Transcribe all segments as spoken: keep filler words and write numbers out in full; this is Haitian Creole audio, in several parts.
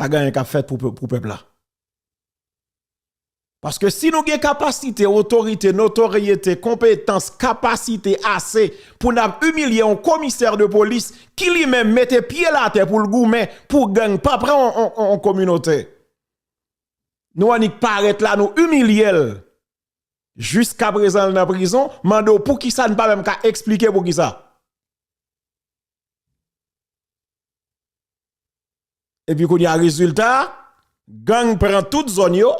a gen anyen k ap fèt pou, pou pèp la. Paske si nou gen kapasite, otorite, notoryete, konpetans, kapasite ase pou n ap imilye yon komisè de polis ki li menm mete pye l atè pou l goumen pou gang pa pran yon, yon, yon, yon kominote. Nou annik parèt la, nou imilye l. Jiskaprezan, l nan prizon, mande w poukisa n pa menm ka eksplike poukisa. Epi kounye a, rezilta, gang pran tout zòn yo.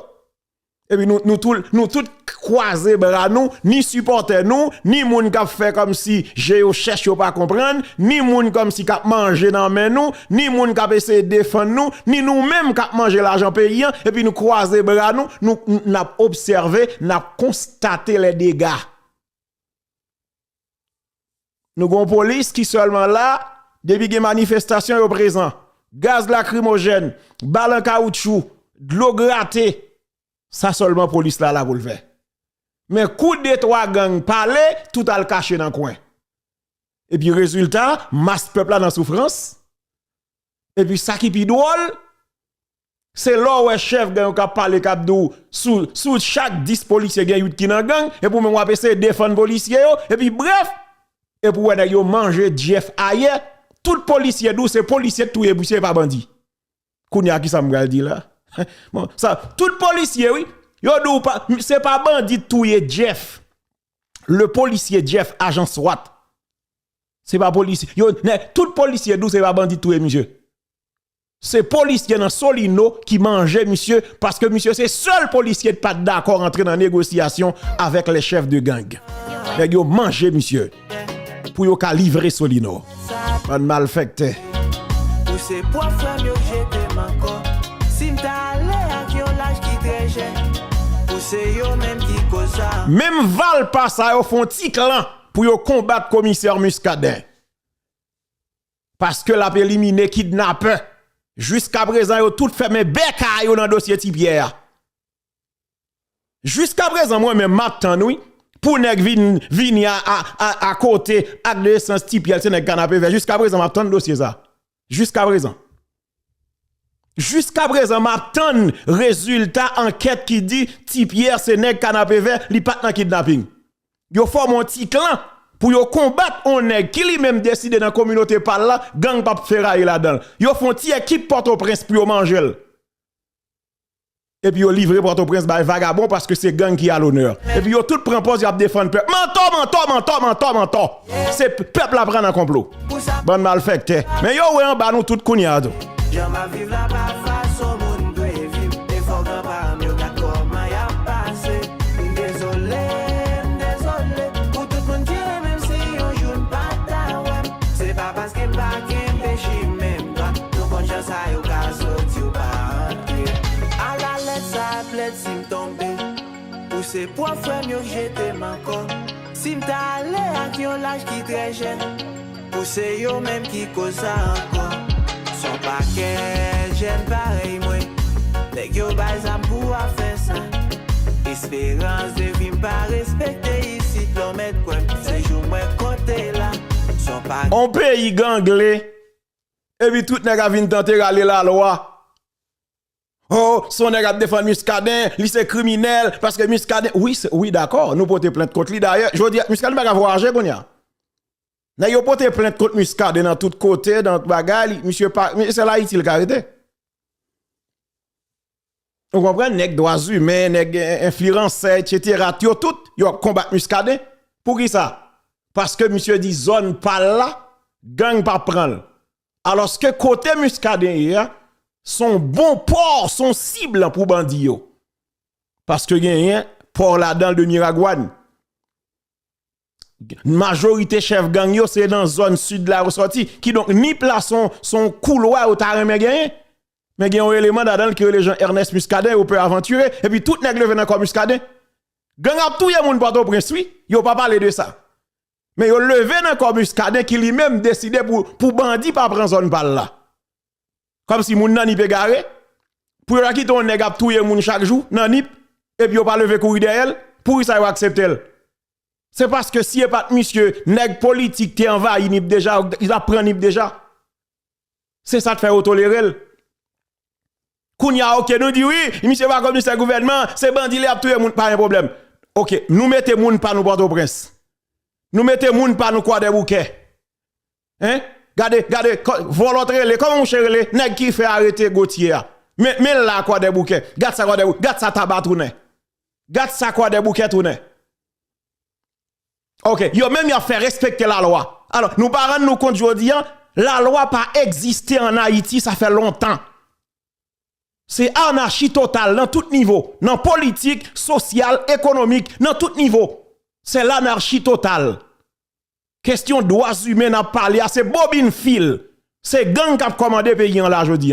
Epi nou, nou tout, nou tout kwaze bra nou, ni sipòtè nou, ni moun k ap fè kòmsi je yo chèch yo pa konprann, ni moun kòmsi k ap manje nan men nou, ni moun k ap eseye defann nou, ni nou menm k ap manje lajan peyi a, epi nou kwaze bra nou, nou, n ap obsève, n ap konstate lè dega. Nou gon polis ki sèlman la, depi gen manifestasyon yo prezan. Gaz lakrimojèn, bal an kawoutchou, dlo grate, sa sèlman polis la la pou l fè. Men kou de twa gang pale, tout al kache nan kwen. Epi rezilta, mas pèp la nan soufrans. Epi sa ki pi dwòl, se lè w wè chèf gang yo k ap pale, k ap di w sou, sou chak dis polisye gen uit ki nan gang, epi w menm w ap eseye defann polisye yo, epi brèf, epi w wè nèg yo manje Jeff ayè, tout polisye di w se polisye k touye misye, pa bandi. Kounye a kisa m pral di la? Bon, sa, tout polisye wi, yo di w pa, se pa bandi k touye Jeff. Le polisye Jeff, ajan swat. Se pa polisye. Yo, nè, tout polisye di w se pa bandi k touye misye. Se polisye nan Solino ki manje misye, paske misye se sèl polisye ki pa t dakò rantre nan negosyasyon avèk les chefs de gang. Nèg yo manje misye pou yo ka livre Solino. Bann malfektè. Ou se pwòp frè m yo k jete m ankò. Si m ta ale ak yon laj ki trè jèn, ou se yo menm ki koz sa. Menm Valpa sa yo fè yon ti klan pou yo konbat komisè Muscadin. Paske l ap elimine kidnapè. Jiskaprezan, yo tout fèmen bèk a yo nan dosye Ti Pyè a. Jiskaprezan, mwen menm, m ap tann, wi, pou nèg vin, vini a, a, a, a kote ak de esans Ti Pyè, se nèg Kanapevè. Jiskaprezan, m ap tann dosye sa. Jiskaprezan. Jiskaprezan, m ap tann rezilta ankèt ki di Ti Pyè se nèg Kanapevè, li pa t nan kidnaping. Yo fòme yon ti klan pou yo konbat yon nèg ki li menm deside nan kominote pa l la, gang p ap feraye ladan l. Yo fè yon ti ekip Pòtoprens pou yo manje l. Epi yo livre Pòtoprens bay vagabon paske se gang ki a lonè. Epi yo tout pran pòz y ap defann pèp. Mantò, mantò, mantò, mantò, mantò. Se p-, pèp la pran nan konplo. Bann malfektè. Men yo wè anba nou tout kounye a tou. Jan m ap viv la pa fason moun dwe viv. E fò granparan m yo gad kòman y ap pase. M dezole, m dezole. Pou tout moun ki renmen m, si yon jou n pa ta wè m, se pa paske m pa kenbe chimen m dwat. Nou konn jan sa yo ka soti, ou pa antre. Ala lèd sa ap lèd si m tonbe. Ou se pwòp frè m yo k jete m ankò. Si m ta ale ak yon laj ki trè jèn, pou se yo menm ki koz sa ankò. S on pakèt jèn parèy mwen, nèg yo bay zam pou afè sa. Esperans de vi m pa respekte isit, lè w mèt kwè m, se jou mwen konte la. S on pakèt. On peyi gangle, epi tout nèg ap vin tante rale lalwa. Oh, se yon nèg ap defann Muscadin, li se kriminèl, paske Muscadin, wi, se, wi, dakò, nou pote plent kont li, dayè, jodi a, Muscadin pa ka vwayaje kounye a. Nèg yo pote plent kont Muscadin nan tout kote, nan tout bagay, li, misye pa, men se Ayiti l ka rete. Ou konprann? Nèg dwa imen, nèg, eh, enfliyansè, etsetera, yo tout, yo ap konbat Muscadin. Poukisa? Paske misye di zòn pa l la, gang p ap pran l. Alòske kote Muscadin ye a, se yon bon pò, se yon sib pou bandi yo. Paske genyen pò ladan l de Miragwàn. Majorite chèf gang yo, se nan zòn sid la yo sòti. Kidonk, Nip la, se yon, se yon koulwa yo ta renmen genyen. Men gen yon eleman ladan l ki rele Jean Ernest Muscadin, yo pè avantire. Epi tout nèg leve nan kò Muscadin. Gang ap touye moun Pòtoprens, wi. Yo pa pale de sa. Men yo leve nan kò Muscadin ki li menm deside pou, pou bandi pa pran zòn pa l la. Kòmsi moun nan Nip egare. Pou yo ta kite yon nèg ap touye moun chak jou nan Nip, epi yo pa leve kouri dèyè l, poukisa yo aksepte l? Se paske si e pa t misye, nèg politik te anvayi Nip deja, y ap pran Nip deja. Se sa k fè yo tolere l. Kounye a, oke, nou di wi, misye pa komisè gouvènman, se bandi li ap touye moun, pa gen pwoblèm. Oke, nou mete moun pa nou Pòtoprens. Nou mete moun pa nou Kwadèboukè. Hein? Gade, gade, kò- vòlò t rele, kòman mouche rele? Nèg ki fè arete Gotye a. Men, men l la Kwadèboukè. Gad sa Kwadèboukè, gad sa Taba tounen. Gad sa Kwadèboukè tounen. Oke, yo menm y ap fè respekte lalwa. Alò, nou pa rann nou kont jodi a, lalwa pa egziste an Ayiti, sa fè lontan. Se anachi total nan tout nivo, nan politik, sosyal, ekonomik, nan tout nivo. Se lanachi total. Kesyon dwa imen n ap pale a, se bobin fil. Se gang k ap kòmande peyi an la jodi a.